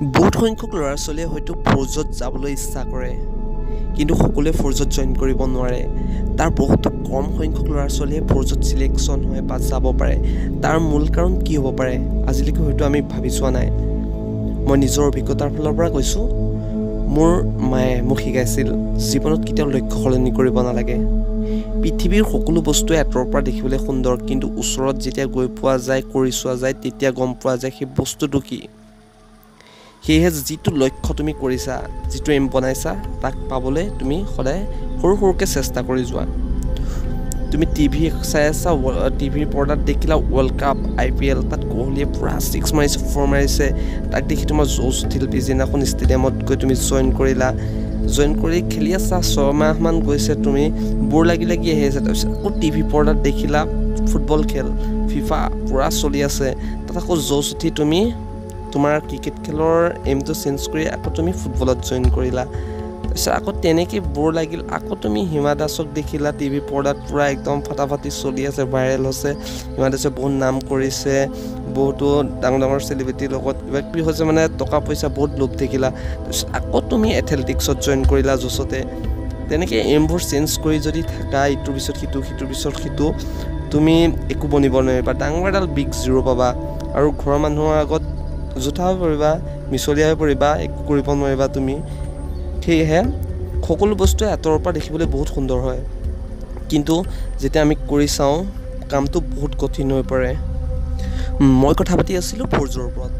বহুত সংখ্যক ল'ৰা ছোৱালীয়ে হয়তো ফৌজত যাবলৈ ইচ্ছা কৰে, কিন্তু সকলোৱে ফৌজত জইন কৰিব নোৱাৰে। তাৰ বহুতো কম সংখ্যক ল'ৰা ছোৱালীয়ে ফৌজত চিলেকশ্যন হয় বা যাব পাৰে। তাৰ মূল কাৰণ কি হ'ব পাৰে আজিলৈকে হয়তো আমি ভাবি চোৱা নাই। মই নিজৰ অভিজ্ঞতাৰ ফালৰ পৰা কৈছোঁ, মোৰ মায়ে মোক শিকাইছিল জীৱনত কেতিয়াও লক্ষ্য সলনি কৰিব নালাগে। পৃথিৱীৰ সকলো বস্তুৱে আঁতৰৰ পৰা দেখিবলৈ সুন্দৰ, কিন্তু ওচৰত যেতিয়া গৈ পোৱা যায়, কৰি চোৱা যায়, তেতিয়া গম পোৱা যায় সেই বস্তুটো কি। সেয়েহে যিটো লক্ষ্য তুমি কৰিছা, যিটো এইম বনাইছা, তাক পাবলৈ তুমি সদায় সৰু সৰুকৈ চেষ্টা কৰি যোৱা। তুমি টিভি চাই আছা, টিভিৰ পৰ্দাত দেখিলা ৱৰ্ল্ড কাপ, IPL, তাত কোহলিয়ে পূৰা ছিক্স মাৰিছে, ফ'ৰ মাৰিছে, তাক দেখি তোমাৰ জোচ উঠিল। পিছদিনাখন ষ্টেডিয়ামত গৈ তুমি জইন কৰিলা, জইন কৰি খেলি আছা, 6 মাহমান গৈছে, তুমি ব'ৰ লাগি লাগি আহি আছে। তাৰপিছত আকৌ টিভি পৰ্দাত দেখিলা ফুটবল খেল, ফিফা পূৰা চলি আছে, তাত আকৌ জোচ উঠি তুমি তোমাৰ ক্ৰিকেট খেলৰ এইমটো চেঞ্জ কৰি আকৌ তুমি ফুটবলত জইন কৰিলা। তাৰপিছত আকৌ তেনেকৈ ব'ৰ লাগিল, আকৌ তুমি হিমা দাসক দেখিলা টিভি পৰ্দাত, পূৰা একদম ফাটাফাটি চলি আছে, ভাইৰেল হৈছে, হিমা দাসে বহুত নাম কৰিছে, বহুতো ডাঙৰ ডাঙৰ চেলিব্ৰিটিৰ লগত কিবা কিবি হৈছে, মানে টকা পইচা বহুত লোভ দেখিলা। তাৰপিছত আকৌ তুমি এথলেটিক্সত জইন কৰিলা জোচতে। তেনেকৈ এইমবোৰ চেঞ্জ কৰি যদি থাকা, ইটোৰ পিছত সিটো, সিটোৰ পিছত সিটো, তুমি একো বনিব নোৱাৰিবা, ডাঙৰ এডাল বিগ জিৰ' পাবা আৰু ঘৰৰ মানুহৰ আগত জোঠা হৈ পৰিবা, মিছলীয়া হৈ পৰিবা, একো কৰিব নোৱাৰিবা তুমি। সেয়েহে সকলো বস্তুৱে আঁতৰৰ পৰা দেখিবলৈ বহুত সুন্দৰ হয়, কিন্তু যেতিয়া আমি কৰি চাওঁ কামটো বহুত কঠিন হৈ পৰে। মই কথা পাতি আছিলোঁ ফৌজৰ ওপৰত।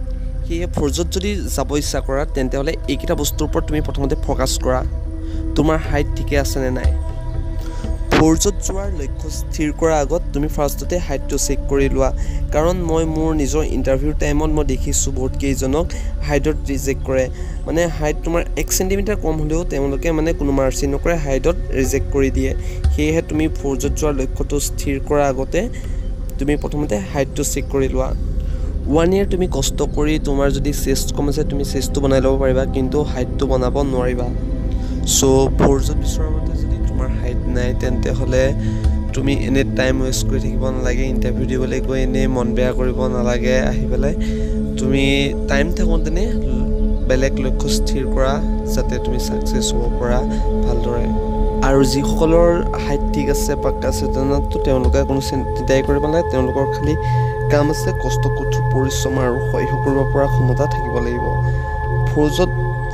সেয়ে ফৌজত যদি যাব ইচ্ছা কৰা, তেন্তে হ'লে এইকেইটা বস্তুৰ ওপৰত তুমি প্ৰথমতে ফ'কাছ কৰা। তোমাৰ হাইট ঠিকে আছেনে নাই? ফৌজত যোৱাৰ লক্ষ্য স্থিৰ কৰাৰ আগত তুমি ফাৰ্ষ্টতে হাইটটো চেক কৰি লোৱা। কাৰণ মই মোৰ নিজৰ ইণ্টাৰভিউৰ টাইমত মই দেখিছোঁ বহুত কেইজনক হাইটত ৰিজেক্ট কৰে। মানে হাইট তোমাৰ 1 চেণ্টিমিটাৰ কম হ'লেও তেওঁলোকে মানে কোনো মাৰ্চি নকৰে, হাইটত ৰিজেক্ট কৰি দিয়ে। সেয়েহে তুমি ফৌজত যোৱাৰ লক্ষ্যটো স্থিৰ কৰাৰ আগতে তুমি প্ৰথমতে হাইটটো চেক কৰি লোৱা। ওৱান ইয়েৰ তুমি কষ্ট কৰি তোমাৰ যদি চেষ্ট কম আছে, তুমি চেষ্টটো বনাই ল'ব পাৰিবা, কিন্তু হাইটটো বনাব নোৱাৰিবা। চ' ফৌজত বিচৰা মতে যদি তোমাৰ হাইট নাই, তেন্তে হ'লে তুমি এনেই টাইম ৱেষ্ট কৰি থাকিব নালাগে। ইণ্টাৰভিউ দিবলৈ গৈ এনেই মন বেয়া কৰিব নালাগে। আহি পেলাই তুমি টাইম থাকোঁতেনে বেলেগ লক্ষ্য স্থিৰ কৰা, যাতে তুমি ছাকচেছ হ'ব পৰা ভালদৰে। আৰু যিসকলৰ হাইট ঠিক আছে, পাক্কা আছে, তেনেতো তেওঁলোকে কোনো চিন্তাই কৰিব নালাগে। তেওঁলোকৰ খালী কাম আছে কষ্ট, কঠোৰ পৰিশ্ৰম আৰু সহ্য কৰিব পৰা ক্ষমতা থাকিব লাগিব। ফৌজত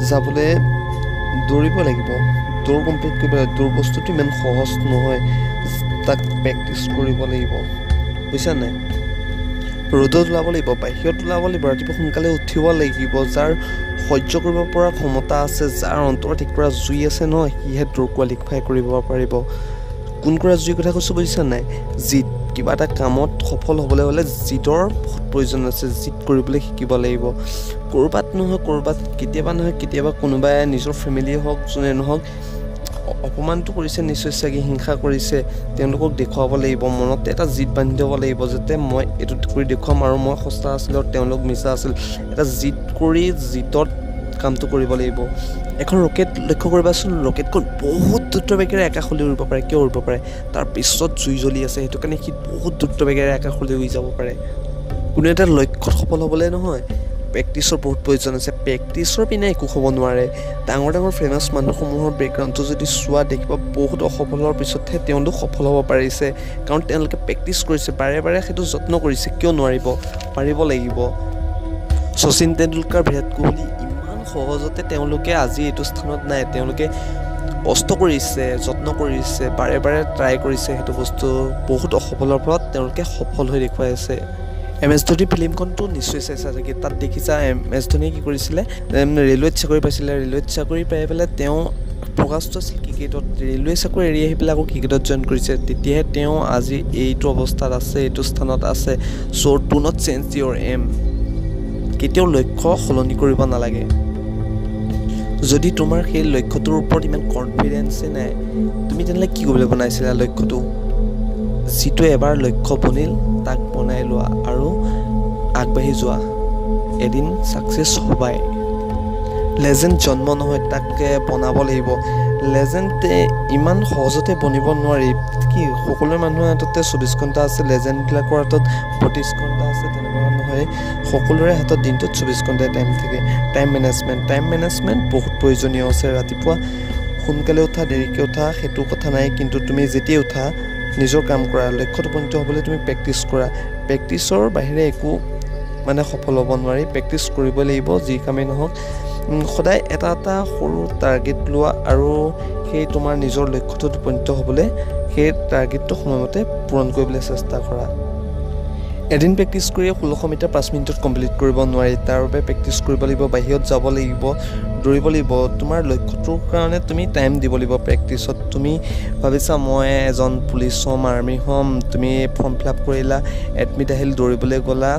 যাবলৈ দৌৰিব লাগিব, দৌৰ কমপ্লিট কৰিব লাগিব। দৌৰ বস্তুটো ইমান সহজ নহয়, তাক প্ৰেক্টিচ কৰিব লাগিব, বুজিছা নাই? ৰ'দত ওলাব লাগিব, বাহিৰত ওলাব লাগিব, ৰাতিপুৱা সোনকালে উঠিব লাগিব। যাৰ সহ্য কৰিব পৰা ক্ষমতা আছে, যাৰ অন্তৰত একুৰা জুই আছে নহয়, সিহে দৌৰ কোৱালিফাই কৰিব পাৰিব। কোনকুৰা জুইৰ কথা কৈছোঁ বুজিছা নাই? জিদ। কিবা এটা কামত সফল হ'বলৈ হ'লে জিদৰ বহুত প্ৰয়োজন আছে। জিদ কৰিবলৈ শিকিব লাগিব। ক'ৰবাত নহয় ক'ৰবাত, কেতিয়াবা নহয় কেতিয়াবা কোনোবাই, নিজৰ ফেমিলিয়ে হওক, যোনে নহওক, অপমানটো কৰিছে নিশ্চয় চাগে, হিংসা কৰিছে। তেওঁলোকক দেখুৱাব লাগিব, মনতে এটা জিদ বান্ধি থ'ব লাগিব যাতে মই এইটো কৰি দেখুৱাম আৰু মই সঁচা আছিলোঁ আৰু তেওঁলোক মিছা আছিল। এটা জিদ কৰি জিদত কামটো কৰিব লাগিব। এখন ৰকেট লক্ষ্য কৰিবাচোন, ৰকেটখন বহুত দ্ৰুত বেগেৰে আকাশলৈ উৰিব পাৰে। কিয় উৰিব পাৰে? তাৰ পিছত জুই জ্বলি আছে, সেইটো কাৰণে সি বহুত দ্ৰুত বেগেৰে আকাশলৈ উৰি যাব পাৰে। কোনো এটা লক্ষ্যত সফল হ'বলৈ নহয় প্ৰেক্টিছৰ বহুত প্ৰয়োজন আছে। প্ৰেক্টিছৰ বিনা একো হ'ব নোৱাৰে। ডাঙৰ ডাঙৰ ফেমাছ মানুহসমূহৰ বেকগ্ৰাউণ্ডটো যদি চোৱা, দেখিবা বহুত অসফলৰ পিছতহে তেওঁলোক সফল হ'ব পাৰিছে, কাৰণ তেওঁলোকে প্ৰেক্টিছ কৰিছে, বাৰে বাৰে সেইটো যত্ন কৰিছে। কিয় নোৱাৰিব? পাৰিব লাগিব। শচীন তেণ্ডুলকাৰ, বিৰাট কোহলি ইমান সহজতে তেওঁলোকে আজি এইটো স্থানত নাই। তেওঁলোকে কষ্ট কৰিছে, যত্ন কৰিছে, বাৰে বাৰে ট্ৰাই কৰিছে সেইটো বস্তু। বহুত অসফলৰ ফলত তেওঁলোকে সফল হৈ দেখুৱাই আছে। এম এছ ধোনী ফিল্মখনটো নিশ্চয় চাইছা চাগে। তাত দেখিছা এম এছ ধোনীয়ে কি কৰিছিলে। ৰেলৱেত চাকৰি পাইছিলে। ৰেলৱেত চাকৰি পাই পেলাই তেওঁ ফ'কাছটো আছিল ক্ৰিকেটত। ৰেলৱে চাকৰি এৰি আহি পেলাই আকৌ ক্ৰিকেটত জইন কৰিছে। তেতিয়াহে তেওঁ আজি এইটো অৱস্থাত আছে, এইটো স্থানত আছে। So do not change your aim. কেতিয়াও লক্ষ্য সলনি কৰিব নালাগে। যদি তোমাৰ সেই লক্ষ্যটোৰ ওপৰত ইমান কনফিডেঞ্চেই নাই, তুমি তেনেহ'লে কি কৰিবলৈ বনাইছিলা লক্ষ্যটো? যিটো এবাৰ লক্ষ্য বনিল, তাক বনাই লোৱা আৰু আগবাঢ়ি যোৱা, এদিন ছাকচেছ হ'বাই। লেজেণ্ড জন্ম নহয়, তাক বনাব লাগিব। লেজেণ্ড ইমান সহজতে বনিব নোৱাৰি। কি সকলো মানুহৰ হাততে 24 ঘণ্টা আছে, লেজেণ্ডবিলাকৰ হাতত 32 ঘণ্টা আছে, তেনেকুৱা নহয়। নোৱাৰি। সকলোৰে হাতত দিনটোত 24 ঘণ্টাই টাইম থাকে। টাইম মেনেজমেণ্ট, টাইম মেনেজমেণ্ট বহুত প্ৰয়োজনীয় আছে। ৰাতিপুৱা সোনকালে উঠা, দেৰিকৈ উঠা সেইটো কথা নাই, কিন্তু তুমি যেতিয়াই উঠা নিজৰ কাম কৰা, লক্ষ্যত উপনীত হ'বলৈ তুমি প্ৰেক্টিছ কৰা। প্ৰেক্টিছৰ বাহিৰে একো মানে সফল হ'ব নোৱাৰি। প্ৰেক্টিছ কৰিবই লাগিব, যি কামেই নহওক। সদায় এটা এটা সৰু টাৰ্গেট লোৱা আৰু সেই তোমাৰ নিজৰ লক্ষ্যটোত উপনীত হ'বলৈ সেই টাৰ্গেটটো সময়মতে পূৰণ কৰিবলৈ চেষ্টা কৰা। এদিন প্ৰেক্টিছ কৰিয়ে 1600 মিটাৰ 5 মিনিটত কমপ্লিট কৰিব নোৱাৰি। তাৰ বাবে প্ৰেক্টিছ কৰিব লাগিব, বাহিৰত যাব লাগিব, দৌৰিব লাগিব। তোমাৰ লক্ষ্যটোৰ কাৰণে তুমি টাইম দিব লাগিব প্ৰেক্টিছত। তুমি ভাবিছা মই এজন পুলিচ হ'ম, আৰ্মি হ'ম, তুমি ফৰ্ম ফিল আপ কৰিলা, এডমিট আহিল, দৌৰিবলৈ গ'লা,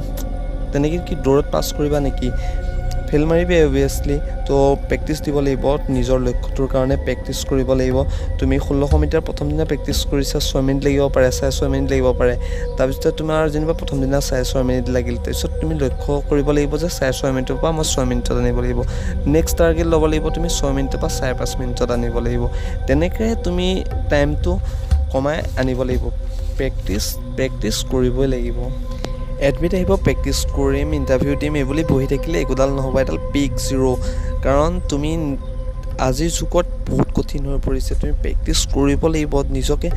তেনেকৈ কি দৌৰত পাছ কৰিবা নেকি? ফেইল মাৰিবি অভিয়াছলি। তো প্ৰেক্টিছ দিব লাগিব, নিজৰ লক্ষ্যটোৰ কাৰণে প্ৰেক্টিছ কৰিব লাগিব। তুমি 1600 মিটাৰ প্ৰথম দিনা প্ৰেক্টিছ কৰিছা, 6 মিনিট লাগিব পাৰে, 6.5 মিনিট লাগিব পাৰে। তাৰপিছত তোমাৰ যেনিবা প্ৰথম দিনা 6.5 মিনিট লাগিল, তাৰপিছত তুমি লক্ষ্য কৰিব লাগিব যে 6.5 মিনিটৰ পৰা মই 6 মিনিটত আনিব লাগিব। নেক্সট টাৰ্গেট ল'ব লাগিব তুমি 6 মিনিটৰ পৰা 5.5 মিনিটত আনিব লাগিব। তেনেকৈ তুমি টাইমটো কমাই আনিব লাগিব। প্ৰেক্টিছ প্ৰেক্টিছ কৰিবই লাগিব। এডমিট আহিব, প্ৰেক্টিছ কৰিম, ইণ্টাৰভিউ দিম এইবুলি বহি থাকিলে একোডাল নহ'ব, এডাল বিগ জিৰ'। কাৰণ তুমি আজিৰ যুগত বহুত কঠিন হৈ পৰিছে। তুমি প্ৰেক্টিছ কৰিব লাগিব, নিজকে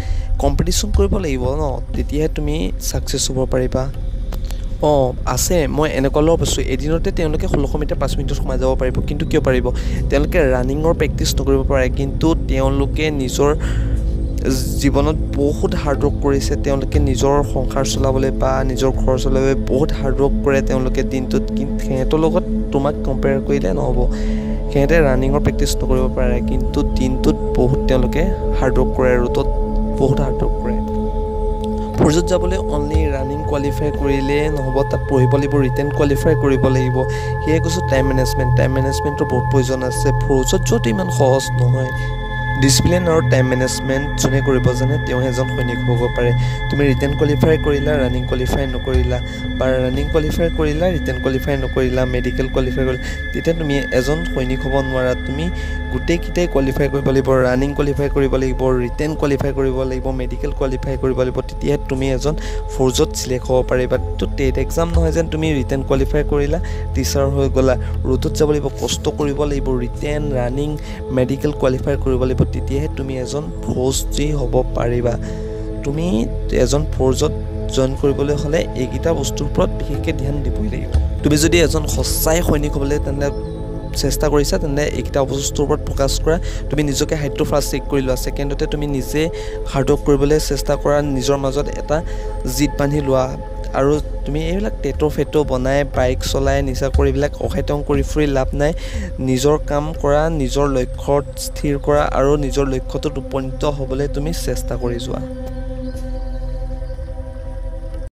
কম্পিটিশ্যন কৰিব লাগিব ন, তেতিয়াহে তুমি ছাকচেছ হ'ব পাৰিবা। অঁ আছে, মই এনেকুৱা ল'ৰা পাইছোঁ, এদিনতে তেওঁলোকে 1600 মিটাৰ 5 মিনিটত সোমাই যাব পাৰিব। কিন্তু কিয় পাৰিব? তেওঁলোকে ৰানিঙৰ প্ৰেক্টিছ নকৰিব পাৰে, কিন্তু তেওঁলোকে নিজৰ জীৱনত বহুত হাৰ্ড ৱৰ্ক কৰিছে। তেওঁলোকে নিজৰ সংসাৰ চলাবলৈ বা নিজৰ ঘৰ চলাবলৈ বহুত হাৰ্ড ৱৰ্ক কৰে তেওঁলোকে দিনটোত। কিন্তু সিহঁতৰ লগত তোমাক কম্পেয়াৰ কৰিলে নহ'ব। সিহঁতে ৰানিঙৰ প্ৰেক্টিছ নকৰিব পাৰে, কিন্তু দিনটোত বহুত তেওঁলোকে হাৰ্ড ৱৰ্ক কৰে, ৰ'দত বহুত হাৰ্ড ৱৰ্ক কৰে। ফৌজত যাবলৈ অনলি ৰানিং কোৱালিফাই কৰিলে নহ'ব, তাত পঢ়িব লাগিব, ৰিটেন কোৱালিফাই কৰিব লাগিব। সেয়ে কৈছোঁ টাইম মেনেজমেণ্ট, টাইম মেনেজমেণ্টৰ বহুত প্ৰয়োজন আছে। ফৌজত যোৱাটো ইমান সহজ নহয়। ডিচিপ্লিন আৰু টাইম মেনেজমেণ্ট যোনে কৰিব জানে তেওঁ এজন সৈনিক হ'ব পাৰে। তুমি ৰিটেন কোৱালিফাই কৰিলা, ৰানিং কোৱালিফাই নকৰিলা, বা ৰানিং কোৱালিফাই কৰিলা, ৰিটেন কোৱালিফাই নকৰিলা, মেডিকেল কোৱালিফাই কৰিলা, তেতিয়া তুমি এজন সৈনিক হ'ব নোৱাৰা। তুমি গোটেইকেইটাই কোৱালিফাই কৰিব লাগিব, ৰানিং কোৱালিফাই কৰিব লাগিব, ৰিটেন কোৱালিফাই কৰিব লাগিব, মেডিকেল কোৱালিফাই কৰিব লাগিব, তেতিয়াহে তুমি এজন ফৌজত চিলেক্ট হ'ব পাৰিবা। তো টেট এক্সাম নহয় যেন তুমি ৰিটেন কোৱালিফাই কৰিলা, টিচাৰ হৈ গ'লা। ৰ'দত যাব লাগিব, কষ্ট কৰিব লাগিব, ৰিটেন, ৰানিং, মেডিকেল কোৱালিফাই কৰিব লাগিব, তেতিয়াহে তুমি এজন ফৌজী হ'ব পাৰিবা। তুমি এজন ফৌজত জইন কৰিবলৈ হ'লে এইকেইটা বস্তুৰ ওপৰত বিশেষকৈ ধ্যান দিবই লাগিব। তুমি যদি এজন সঁচাই সৈনিক হ'বলৈ তেন্তে চেষ্টা কৰিছা, তেন্তে এইকেইটা বস্তুৰ ওপৰত ফ'কাছ কৰা। তুমি নিজকে হাইটটো ফাৰ্ষ্ট চেক কৰি লোৱা, ছেকেণ্ডতে তুমি নিজে হাৰ্ডৱৰ্ক কৰিবলৈ চেষ্টা কৰা, নিজৰ মাজত এটা জিদ বান্ধি লোৱা। আৰু তুমি এইবিলাক টেট' ফেটো বনাই বাইক চলাই নিচা কৰি এইবিলাক অখাইতং কৰি ফুৰি লাভ নাই। নিজৰ কাম কৰা, নিজৰ লক্ষ্যত স্থিৰ কৰা আৰু নিজৰ লক্ষ্যটোত উপনীত হ'বলৈ তুমি চেষ্টা কৰি যোৱা।